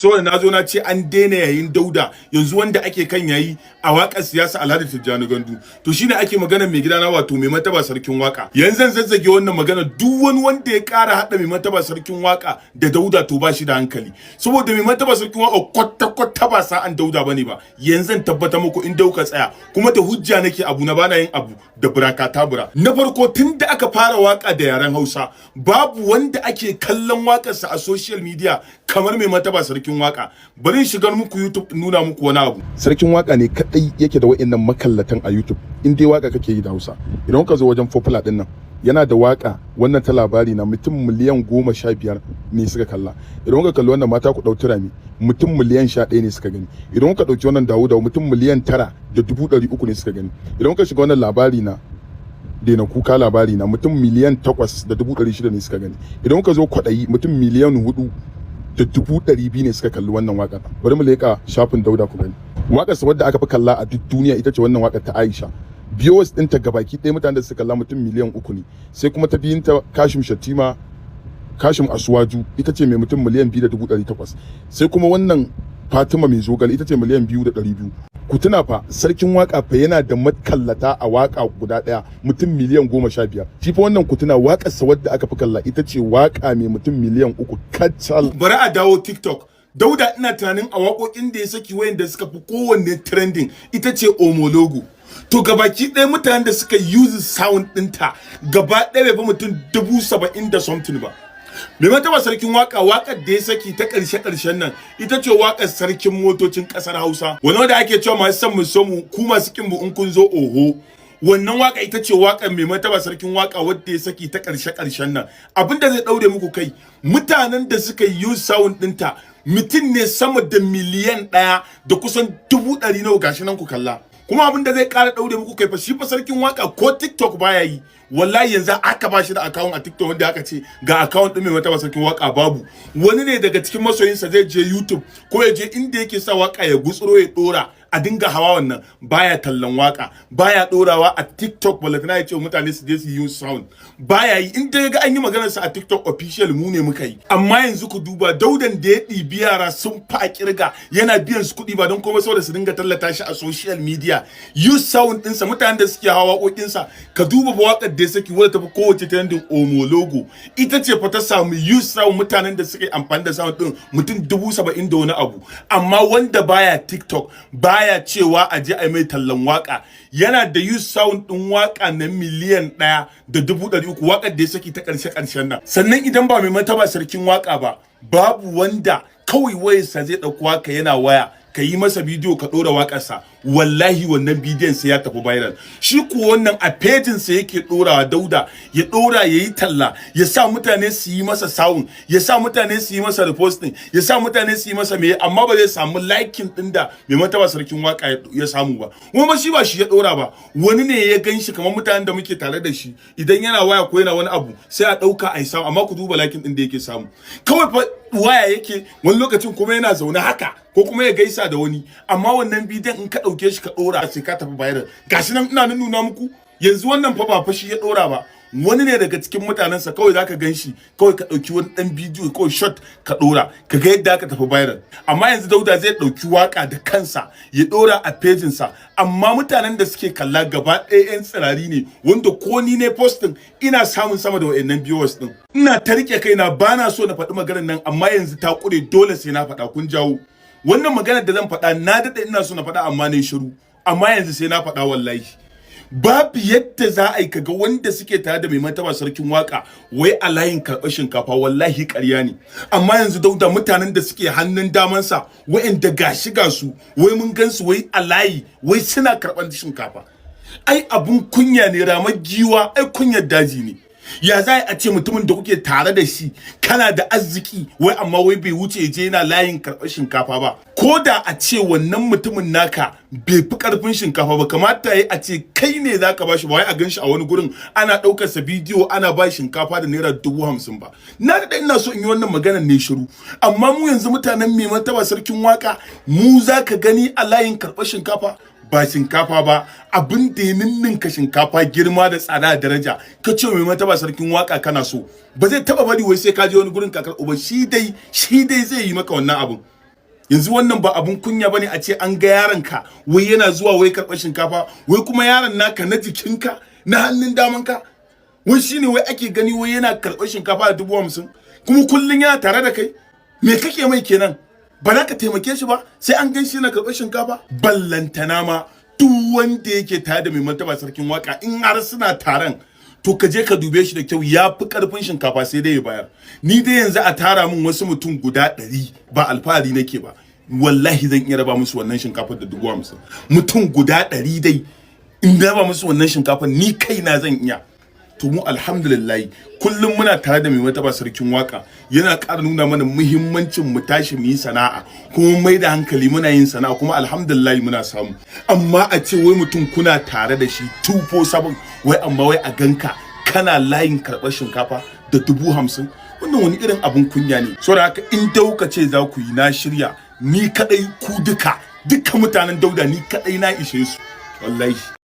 Saboda na zo na ce an daina yayin Dauda, yanzu wanda ake kan yayi a waƙar siyasa Alhaji Tijjani Gandu. To shine ake magana mai gidana, wato mai martaba sarkin waka. Yanzu zan zazzage wannan magana. Duk wani wanda ya ƙara haɗa mai martaba sarkin waka da Dauda, to ba shi da hankali, saboda mai martaba sarkin waka kwata kwata ba sa'an Dauda bane ba. Yanzu zan tabbatar muku in dauka tsaya kuma da hujja nake abu na, bana yin abu da burakata bura. Na farko, tun da aka fara waka da yaren Hausa, babu wanda ake kallon wakarsa a social media kamar mai martaba sarkin waka. Bari in shigar muku YouTube, nuna muku wani abu. Sarkin waka ne kadai yake da wa'annan makallatan a YouTube in dai waka kake yi da Hausa. Idan ka zo wajen popular din nan, yana da waka wannan ta Labari Na, mutum miliyan 15 ne suka kalla. Idan ka kalli wannan Mata Ku Dau Turami, mutum miliyan 11 ne suka gani. Idan ka dauki wannan Dawo Dawo, mutum miliyan 9.300 ne suka gani. Idan ka shiga wannan Labari Na, Daina Kuka, Labari Na, mutum miliyan 8.600 ne suka gani. Idan ka zo Kwaɗayi, mutum miliyan 4.200 ne suka kalli wannan waƙar. Bari mu leƙa shafin Dauda ku gani. Waƙar sa wadda aka fi kalla a duk duniya ita ce wannan waƙar ta Aisha. Viewers ɗinta gabaki ɗaya, mutanen da suka kalla mutum miliyan 3 ne. Sai kuma ta biyunta, Kashim Shettima, Kashim Asuwaju, ita ce mai mutum miliyan 2.800. Sai kuma wannan Fatima Mai Zogale, ita ce miliyan 2.200. Ku tuna fa, sarkin waka fa yana da makallata a waka guda daya mutum miliyan 15. Shi fa wannan, ku tuna, wakar sa wadda aka fi kalla ita ce waka mai mutum miliyan 3 kacal. Bari a dawo TikTok. Dauda, ina tunanin a waƙoƙin da ya saki wayanda suka fi kowanne trending ita ce Omologo. To gabaki ɗaya mutanen da suka use sound ɗinta gaba ɗaya bai fi mutum 70,000 da something ba. Mai martaba sarkin waka, wakar da ya saki ta ƙarshe ƙarshen nan ita ce wakar Sarkin Motocin Ƙasar Hausa, wani wanda ake cewa masu son mu so mu, ku masu kin mu in kun zo oho. Wannan waka ita ce wakar mai martaba sarkin waka wadda ya saki ta ƙarshe ƙarshen nan. Abinda zai daure muku kai, mutanen da suka yi use sound ɗinta mutum ne sama da miliyan 1 da kusan dubu ɗari nawa. Gashi nan ku kalla. Kuma abin da zai ƙara ɗaure muku kai fa, shi fa sarkin waka ko TikTok baya yi. Wallahi yanzu aka ba shi da account a TikTok wanda aka ce ga account ɗin mai martaba sarkin waka, babu. Wani ne daga cikin masoyinsa zai je YouTube ko ya je inda yake sa waka ya gutsuro ya ɗora a dinga hawa. Wannan baya tallan waka, baya ɗorawa a TikTok, balantana ya ce mutane su je su yi sound, baya yi. In dai ga an yi maganar sa a TikTok official, mu ne muka yi. Amma yanzu ku duba Daudan da ya ɗibi yara sun fa kirga, yana biyan su kuɗi ba don komai saboda su dinga tallata shi a social media, use sound ɗinsa, mutanen da suke hawa waƙoƙinsa. Ka duba fa waƙar da ya saki wadda tafi kowace trending, Omologo, ita ce fa ta samu use sound, mutanen da suka yi amfani da sound ɗin mutum 70,000 da wani abu. Amma wanda baya TikTok, baya cewa a je a mai tallan waka, yana da use sound ɗin waka na miliyan 1.300, waƙar da ya saki ta ƙarshe ƙarshen nan. Sannan idan ba mai martaba sarkin waka ba, babu wanda kawai wayarsa zai ɗauko waka, yana waya, ka yi masa bidiyo ka ɗora waƙarsa, wallahi wannan bidiyon sai ya tafi viral. Shi kuwa wannan a pejinsa yake ɗorawa. Dauda ya ɗora, ya yi talla, ya sa mutane su yi masa sound, ya sa mutane su yi masa reposting, ya sa mutane su yi masa me, amma ba zai samu liking ɗin da mai martaba sarkin waka ya samu ba. Kuma shi ba shi ya ɗora ba, wani ne ya gan shi, kamar mutanen da muke tare da shi, idan yana waya ko yana wani abu sai a ɗauka a yi samu. Amma ku duba liking ɗin da yake samu. Kawai fa waya yake, wani lokacin kuma yana zaune haka ko kuma ya gaisa da wani, amma wannan bidiyon in ka ɗauke shi ka ɗora sai ka tafi viral. Gashi nan ina nuna muku yanzu. Wannan fa ba fa shi ya ɗora ba, wani ne daga cikin mutanensa. Kawai zaka gan shi, kawai ka ɗauki wani ɗan bidiyo kawai shot ka ɗora, ka ga yadda aka tafi viral. Amma yanzu Dauda zai ɗauki waka da kansa ya ɗora a pejinsa, amma mutanen da suke kalla gaba ɗaya 'yan tsirari ne, wanda ko ni ne posting ina samun sama da wa'annan viewers ɗin. Ina ta rike kaina, bana so na faɗi maganar nan, amma yanzu ta ƙure, dole sai na faɗa. Kun jawo wannan maganar da zan faɗa, na daɗe ina so na faɗa amma na yi shiru, amma yanzu sai na faɗa. Wallahi babu yadda za a yi kaga wanda suke tare da mai martaba sarkin waka wai a layin karɓar shinkafa, wallahi ƙarya ne. Amma yanzu Dauda, mutanen da suke hannun damansa, wa'anda gashi ga su, wai mun gansu wai a layi, wai suna karɓar shinkafa. Ai abun kunya ne, ramar giwa ai kunyar daji ne. Ya za a ce mutumin da kuke tare da shi kana da arziki, wai amma wai bai wuce je yana layin karɓar shinkafa ba? Ko da a ce wannan mutumin naka bai fi karfin shinkafa ba, kamata yi a ce kai ne za ka bashi, ba wai a ganshi a wani gurin ana ɗaukar sa bidiyo ana ba shinkafa da naira 50,000 ba. Na da ina so in yi wannan maganar ne shiru, amma mu yanzu mutanen mai martaba sarkin waka, mu za ka gani a layin karɓar shinkafa? Ba shinkafa ba, abin da ya ninninka shinkafa girma da tsada da daraja, ka ce mai martaba sarkin waka kana so, ba zai taba bari wai sai ka je wani gurin kakar uba. Shi dai zai yi maka wannan abin. Yanzu wannan ba abun kunya bane a ce an ga yaronka wai yana zuwa wai karɓar shinkafa, wai kuma yaron naka na jikinka, na hannun damanka, wai shine wai ake gani wai yana karɓar shinkafa da 50,000, kuma kullun yana tare da kai? Me kake mai kenan? Ba za ka taimake shi ba sai an gan shi yana karɓar shinkafa? Ballantana ma duk wanda yake tare da Mai Martaba Sarkin Waka, in har suna taron, to ka je ka dube shi da kyau, ya fi karfin shinkafa sai dai ya bayar. Ni dai yanzu a tara min wasu mutum guda 100, ba alfahari nake ba, wallahi zan iya raba musu wannan shinkafar da 50,000. Mutum guda 100 dai in raba musu wannan shinkafar, ni kaina zan iya. To mu alhamdulillah, kullum muna tare da Mai Martaba Sarkin Waka, yana ƙara nuna mana muhimmancin mu tashi mu yi sana'a, kuma mai da hankali muna yin sana'a, kuma alhamdulillah muna samu. Amma a ce wai mutum kuna tare da shi 247, wai amma wai a ganka kana layin karɓar shinkafa da 50,000, wannan wani irin abun kunya ne. Saboda haka in Dauka ce za ku yi, na shirya ni kadai. Ku duka, dukkan mutanen Dauda, ni kadai na ishe su wallahi.